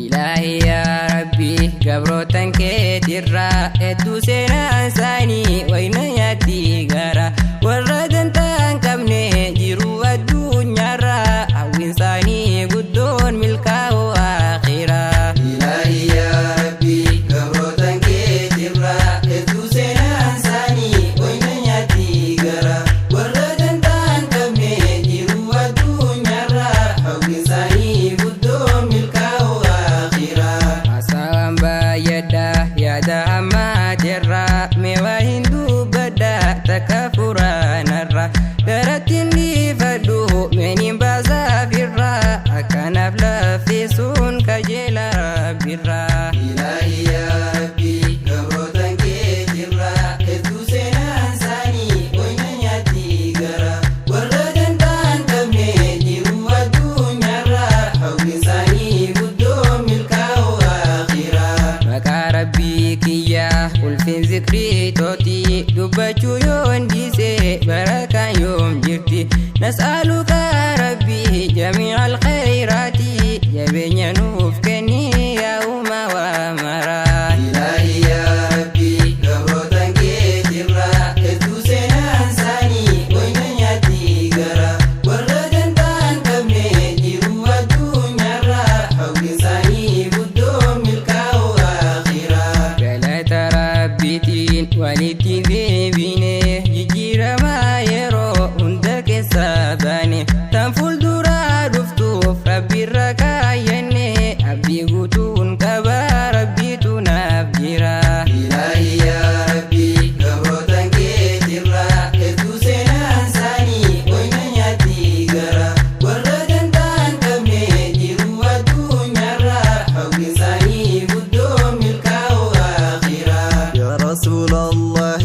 Ilaahi yaa Rabbi, gabrootan keetirraa hedduu seenaan isaanii wayna nyaatti gara warra dantaa hin qabne jiruu addunyaarraa hawwiin isaanii guddoon milkaa'uu akhiraa. Ilaahi yaa Rabbi, gabrootan keetirraa hedduu seenaan isaanii wayna nyaatti gara warra dantaa hin qabne jiruu addunyaarraa hawwiin isaanii guddoon milkaa'uu akhiraa. Haasawaan baay'adha yaada hammaatirraa meewaa hin dubbadha takka furaanarra garatti dhiifadhu meeniin baasaafirraa akkanaaf laffisuun kajeela rabbirraa. Ilaahi yaa Rabbi, gabrootan keetirraa hedduu seenaan isaanii wayna nyaatti gara warra dantaa hin qabne jiruu addunyaarraa hawwiin isaanii guddoon milkaa'uu akhiraa. Maqaa rabbii kiyyaa ulfin zikrii tooti dubbachuu yoon dhiise barakaan yoom jirti nas'aaluka rabbii jamiica alkhayraati jabeenya nuuf kenni yaa uumaa waa maraa. Ilaahi yaa Rabbi, gabrootan keetirraa hedduu seenaan isaanii wayna nyaatti gara warra dantaa hin qabne jiruu addunyaarraa hawwiin isaanii guddoon milkaa'uu akhiraa. Galata rabbiitiin walitti deebine jijjiiramaa yeroo hunda keessa baane tan fuulduraa dhuftuuf rabbiirra kaayyanne abdii guutuun qaba rabbiitu naaf jira. Ilaahi yaa Rabbi, gabrootan keetirraa hedduu seenaan isaanii wayna nyaatti gara warra dantaa hin qabne jiruu addunyaarraa hawwiin isaanii guddoon milkaa'uu akhiraa. يا رسول الله،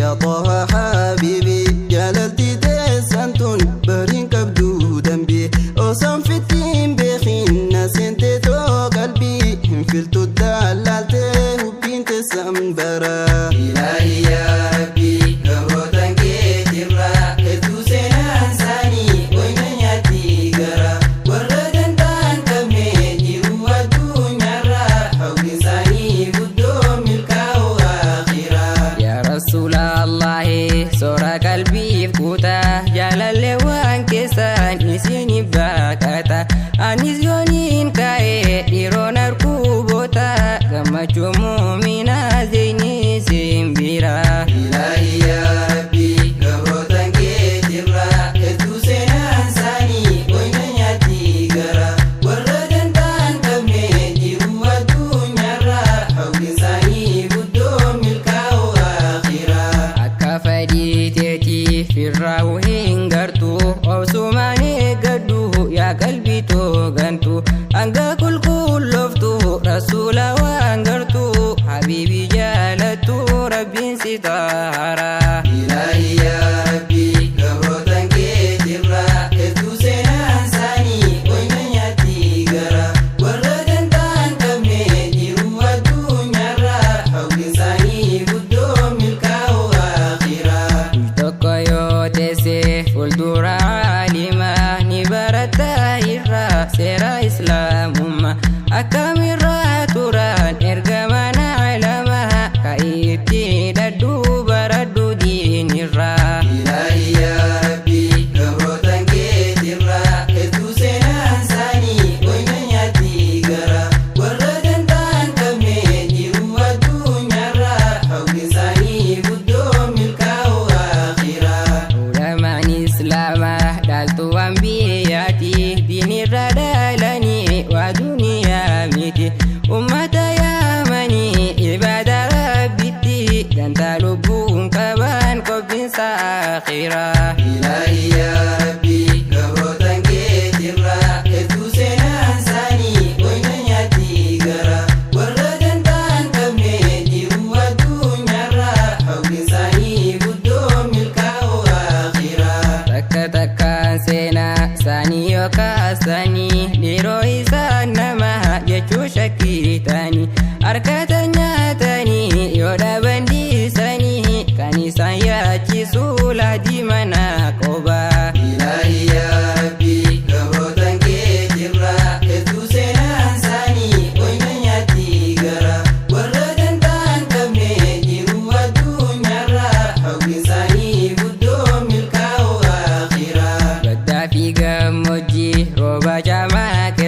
يا طه حبيبي، jaalalti teessantun bariin qabdu dambii osoon fittiin beekin na seente too qalbii hin filtu dallaaltee hubbiin teessan bara. Ilaahi yaa Rabbi, gabrootan keetirraa hedduu seenaan isaanii wayna nyaatti gara warra dantaa hin qabne jiruu addunyaarraa hawwiin isaanii guddoon milkaa'uu akhiraa. Yaa Rasuulallahi, soora qalbiif kuuta jaalallee waan keessan isinif baaqata anis yooniin ka'ee dhiiroon harkuu boota gammachuu muuminaa zeyni simbira. Ilaahi yaa Rabbi, gabrootan keetirraa hedduu seenaan isaanii wayna nyaatti gara warra dantaa hin qabne jiruu addunyaarraa hawwiin isaanii guddoon milkaa'uu akhiraa. Akka fedhii teetii firraa'u hin gartu obsumaan eeggadhu yaa qalbii toogantu hanga qulqullooftu rasuula waan gartu habiibii jaalattu rabbiin si taara. Ilaahi yaa Rabbi, gabrootan keetirraa hedduu seenaan isaanii wayna nyaatti gara warra dantaa hin qabne jiruu addunyaarraa hawwiin isaanii guddoon milkaa'uu akhiraa. Tokko yoo teesse fuuldura aalimaa ni baratta irraa seera islaamummaa akkamirraa turan erga mana alama ka itti dhadhu baradhu diinirraa. Ilaahi yaa Rabbi, gabrootan keetirraa hedduu seenaan isaanii wayna nyaatti gara warra dantaa hin qabne jiruu addunyaarraa hawwiin isaanii guddoon milkaa'uu akhiraa. Ulamaan islaamaa dhaaltuwwan biyyaati diinirra dhaalanii waa duniyaa miti ummata yaamanii ibaada rabbitti dantaa lubbuun qaban qophiinsa akhiraa. Ilaahi yaa Rabbi, gabrootan keetirraa hedduu seenaan isaanii wayna nyaatti gara warra dantaa hin qabne jiruu addunyaarraa hawwiin isaanii guddoon milkaa'uu akhiraa. Takka takkaan seenaa isaanii yoo kaasanii dhiiroo isaan nama jechuu shakkitanii harkata nyaatanii yoo dhaban dhiisanii kan isaan yaachisu laadii mana qobaa. Ilaahi yaa Rabbi, gabrootan keetirraa hedduu seenaan isaanii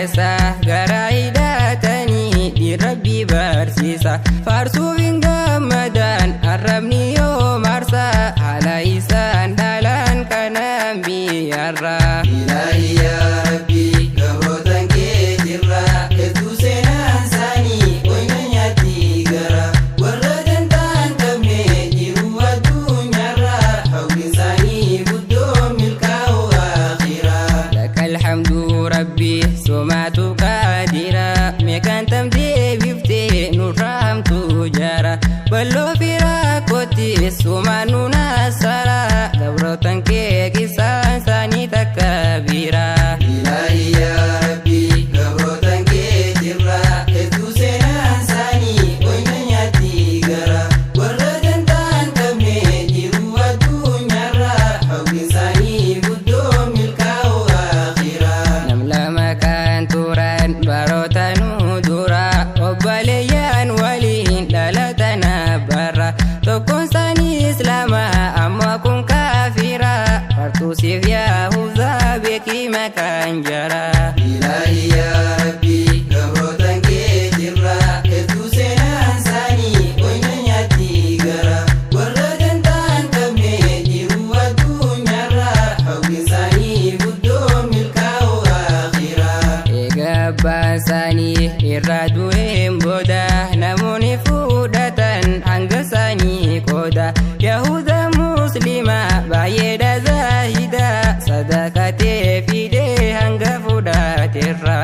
keessa garaa hidhatanii diin Rabbii barsiisa. Faarsuuf hin gammadan arrabni yoo marsa haala isaan dhaalaan kanaan biyyarra. Ilaahi yaa Rabbi gabrootan keetirraa hedduu seenaan isaanii oyna nyaatti gara warra dantaan qabne jiruu addunyaarraa hawwi isaanii guddoo milkaa'oo akhiraa. لك الحمد ربي سمعت قادرا مكان تمدي بفتي نرام تجارا بلو في راكوتي سمانو ناسرا قبرتن كيكي سانساني تكبيرا. Ilaahi yaa Rabbi gabrootan keetirraa hedduu seenaan isaanii oyna nyaatti gara warra dantaan qabne jiruu addunyaarraa hawwi isaanii guddoo milkaa'oo akhiraa. Nam lama kan turan baroota nu dura obboleeyyan waliin dhalatan barra tokkoon isaanii islaama amma kun kaafira fartuusiif yaahuzaa beekii maqaan jara. Ilaahi yaa Rabbi gabrootan keetirraa hedduu seenaan isaanii oyna nyaatti gara warra dantaan qabne jiruu addunyaarraa hawwi isaanii guddoo milkaa'oo akhiraa. Egaa abbaan isaanii irraa du'een booda namoonni fudhatan hanga isaanii qooda Yahuda Muslima baay'eedha zaahida sadaqatee fidee hanga fudhateerra.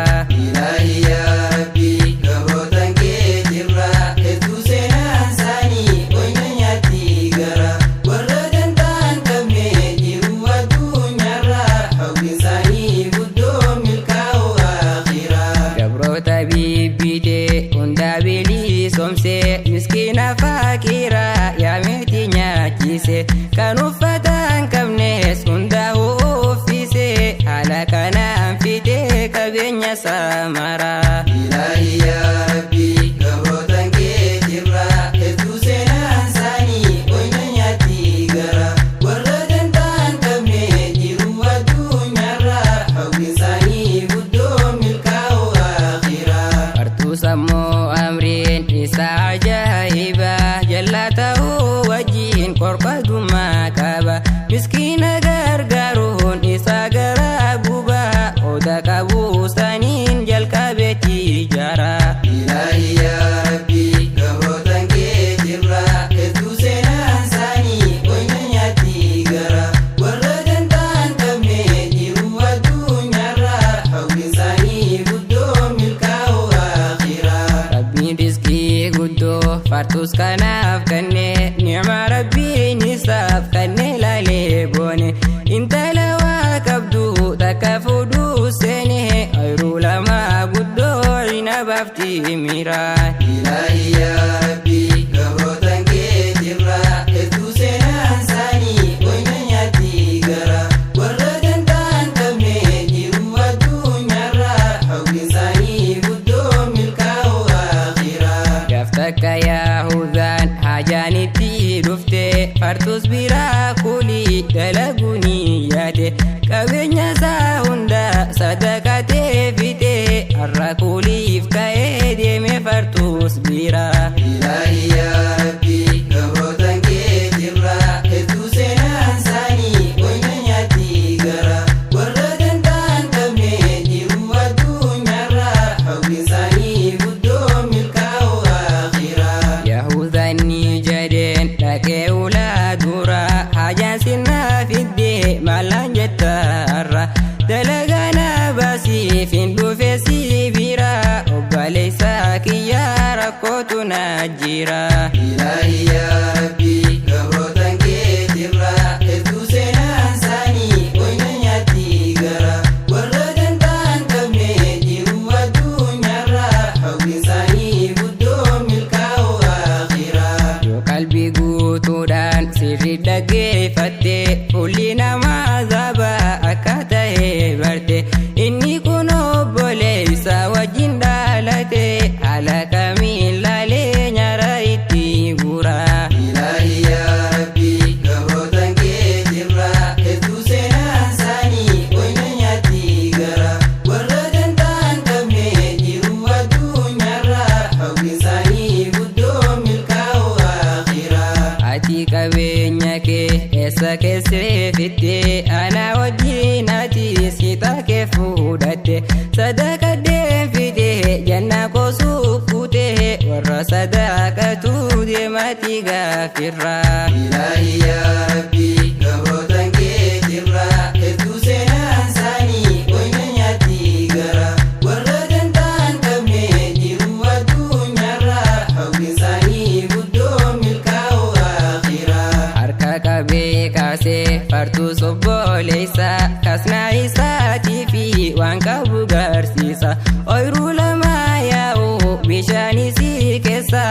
Ilaahi yaa Rabbi gabrootan keetirraa hedduu seenaan isaanii oyna nyaatti gara warra dantaan qabne jiruu addunyaarraa hawwi isaanii guddoo milkaa'oo akhiraa. Gabroota bibbitee hundaa bilisoomsee miskiina faqiira yaameeti nyaachise kan uffata hin qabnes hundaa uffise haala kanaan fidee qabeenya samara. Ilaahi yaa Rabbi gabrootan keetirraa hedduu seenaan isaanii oyna nyaatti gara warra dantaan qabne jiruu addunyaarraa hawwi isaanii guddoo milkaa'oo akhiraa. Fartuus ammoo amriin isaa ajaa'iba jallaa ta'uu wajjin qorqadummaa qaba miskiina gargaaruun isaa garaa guba qooda qabu saniin jalqabeetti jara. Ilaahi yaa Rabbi gabrootan keetirraa hedduu seenaan isaanii oyna nyaatti gara warra dantaan qabne jiruu addunyaarraa hawwi isaanii guddoo milkaa'oo akhiraa. Rabbiin riskii guddoo fartuus kanaaf kenne ni'ma Rabbiin isaaf kenne laalee boone intala waa qabdu takka fuudhuu seene ayiruu lama guddoo cinabaafti miira. Ilaahi yaa Rabbi gabrootan keetirraa hedduu seenaan isaanii oyna nyaatti gara warra dantaan qabne jiruu addunyaarraa hawwi isaanii guddoo milkaa'oo akhiraa. Gaaf takka Yaahudaan hajaan itti dhufte fartuus biraa kulii dalaguu ni yaade qabeenya isaa hunda sadaqatee fite har'a kuliif ka'ee deeme fartuus bira. Ilaahi yaa Rabbi gabrootan keetirraa hedduu seenaan isaanii oyna nyaatti gara warra dantaan qabne jiruu addunyaarraa hawwi isaanii guddoo milkaa'oo akhiraa. Yahudaan ni jedheen dhaqee ulaa dura hajaan sinnaa fiddee maalaan jetta har'a dalagaa na baasiif hin dhufe si bira obboleessa kiyyaa rakkootu na jira. Ilaahi yaa Rabbi gabrootan keetirraa hedduu seenaan isaanii oyna nyaatti gara warra dantaan qabne jiruu addunyaarraa hawwi isaanii guddoo milkaa'oo akhiraa. Yoo qalbii guutuudhaan sirri dhaggeeffatte fuulli namaa zaba akka ta'e barte inni kun obboleessa wajjin dhalate haala kamiin laalee nyaara itti guura. taati gaafirraa. Ilaahi yaa Rabbi gabrootan keetirraa hedduu seenaan isaanii oyna nyaatti gara warra dantaan qabne jiruu addunyaarraa hawwiin isaanii guddoo milkaa'oo akhiraa. Harka qabee kaasee fartuu sobboleessa kasnaa isaatii fi waan qabu garsiisa. Ooyiruu lama yaa'u bishaan isii keessa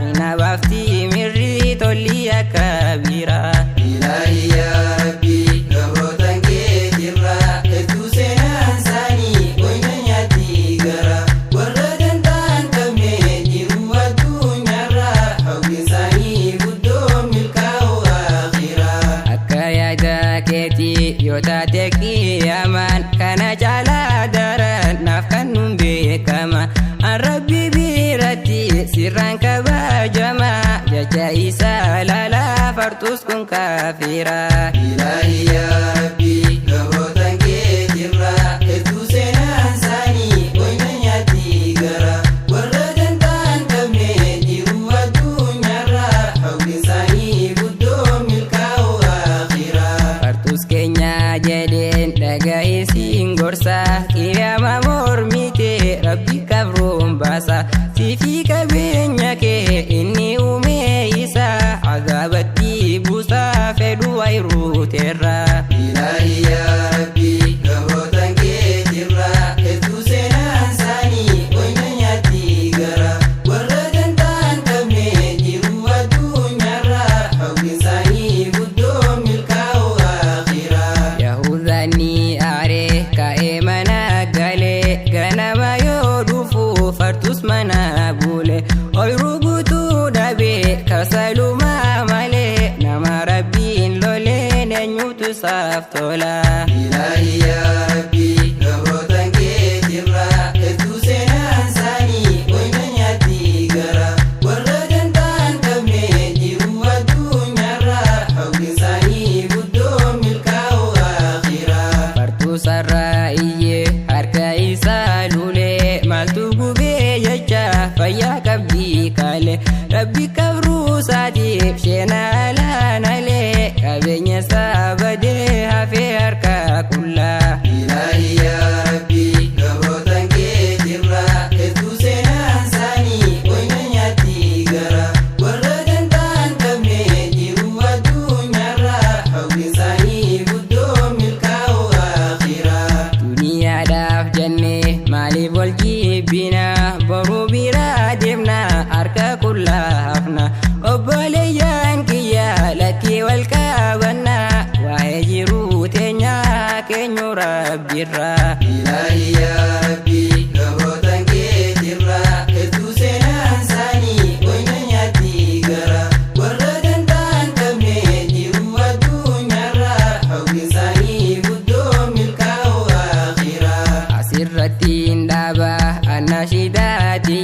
inabaafti mirri tolli akka biiraa. Ilaahi yaa Rabbi gabrootan keetirraa hedduu seenaan isaanii oyna nyaatti gara warra dantaan qabne jiruu addunyaarraa hawwiin isaanii guddoo milkaa'oo akhiraa. Akka yaada keetii yoo taate qiyaamaan kana caalaa daran naaf kan nun beekama. An Rabbi biratti sirraan kabajama jecha isaa laalaa fartus kun kaafira. Ilaahi yaa Rabbi gabrootan keetirraa hedduu seenaan isaanii oyna nyaatti gara warra dantaan qabne jiruu addunyaarraa hawwiin isaanii guddoo milkaa'oo akhiraa. Fartus keenya jedheen dhaga'isiin gorsa qiyaama mormite Rabbi kabroon baasa siifii qabeenya kee inni uume isa azaabatti buusaa fedhu wayiruuteerra. Ilaahi yaa Rabbi gabrootan keetirraa hedduu seenaan isaanii oyna nyaatti gara warra dantaan qabne jiruu addunyaarraa hawwiin isaanii guddoo milkaa'oo akhiraa. Yahudaanni aaree ka'ee mana galee ganama yoo dhufu fartus mana bule ooyiruu guutuu dhabee kasalumaa malee nama Rabbiin loleen eenyutu isaaf tola. Ilaahi yaa Rabbi gabrootan keetirraa hedduu seenaan isaanii oyna nyaatti gara warra dantaan qabne jiruu addunyaarraa hawwiin isaanii guddoo milkaa'oo akhiraa. Fartuu sarraa iyyee harka isaa lulee maaltu gubee jecha fayyaa qabdii kaale Rabbi kabruu isaatiif sheenaa laanalee qabeenya isaa badee hafee harka qullaa. Ilaahi yaa Rabbi gabrootan keetirraa hedduu seenaan isaanii oyna nyaatti gara warra dantaan qabne jiruu addunyaarraa hawwiin isaanii guddoo milkaa'oo akhiraa. Duniyaadhaaf jennee maaliif wal jibbina boruu biraa deemna harka qullaa hafna obboleeyyan kiyya lakkii wal qabanna waa'ee jiruu teenyaa keenyu Rabbirraa. Ilaahi yaa Rabbi gabrootan keetirraa hedduu seenaan isaanii oyna nyaatti gara warra dantaan qabne jiruu addunyaarraa hawwiin isaanii guddoo milkaa'oo akhiraa. Asirratti hin dhaaba annashidaati.